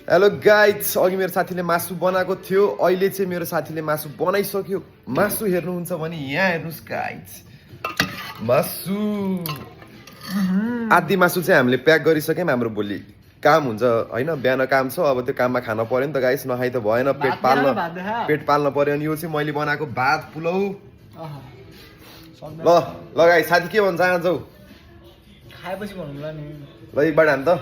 hello guys अघि मेरो साथीले मासु बनाएको थियो अहिले चाहिँ मेरो साथीले मासु बनाइसक्यो मासु हेर्नुहुन्छ भने यहाँ हेर्नुहोस् गाइज मासु आधी मासु चाहिँ हामीले प्याक गरिसक्यौँ हाम्रो भोलि काम हुन्छ होइन बिहान काम छ अब त्यो काममा खान पर्यो नि त गाइस नखाइ त भएन पेट पाल्न पर्यो अनि यो चाहिँ मैले बनाएको भात पुलाउ ल ल गाइस साथी के भन्छ आज जाऊ खाएपछि भन्नुला नि ल एकबाट हान त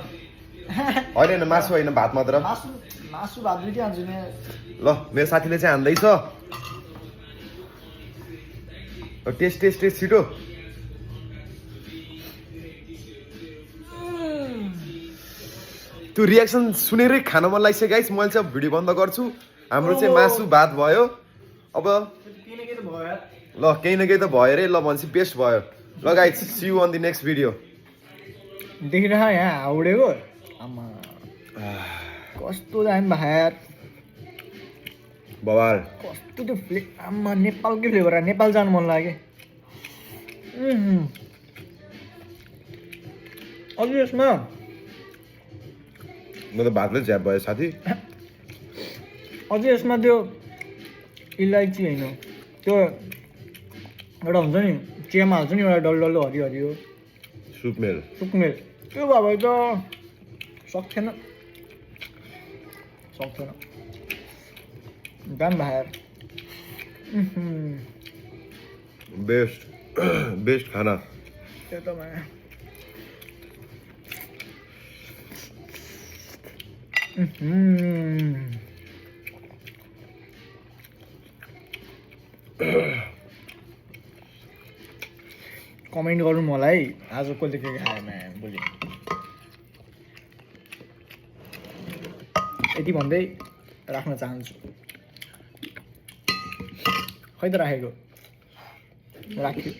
होइन मासु होइन भात मात्र मासु भात दुईटै हान्छु नि ल मेरो साथीले चाहिँ हान्दैछ टेस्ट टेस्ट टेस्ट छिटो त्यो रियाक्सन सुनेरै खान मन लाग्छ गाइस मैले चाहिँ भिडियो बन्द गर्छु हाम्रो चाहिँ मासु भात भयो अब ल केही न केही त भयो रे ल भनेपछि बेस्ट भयो ल guys see you on the next video देखिरह यहाँ हाउडेको आमा कस्तो दामी भात बवाल कस्तो त्यो आमा नेपालकै फ्लेभर नेपाल जानु मन लाग्यो अझ यसमा म त भातले झ्याप भयो साथी अझ यसमा त्यो इलाइची होइन त्यो एउटा हुन्छ नि चियामा हाल्छ नि एउटा डल्लो हरियो हरियो सुकमेल त्यो भयो भने त सक्थेन दाम भाइ बेस्ट खाना त्यो त भाइ कमेन्ट गरौँ मलाई आज कसले के खायो भोलि यति भन्दै राख्न चाहन्छु खै त राखेको राख्यो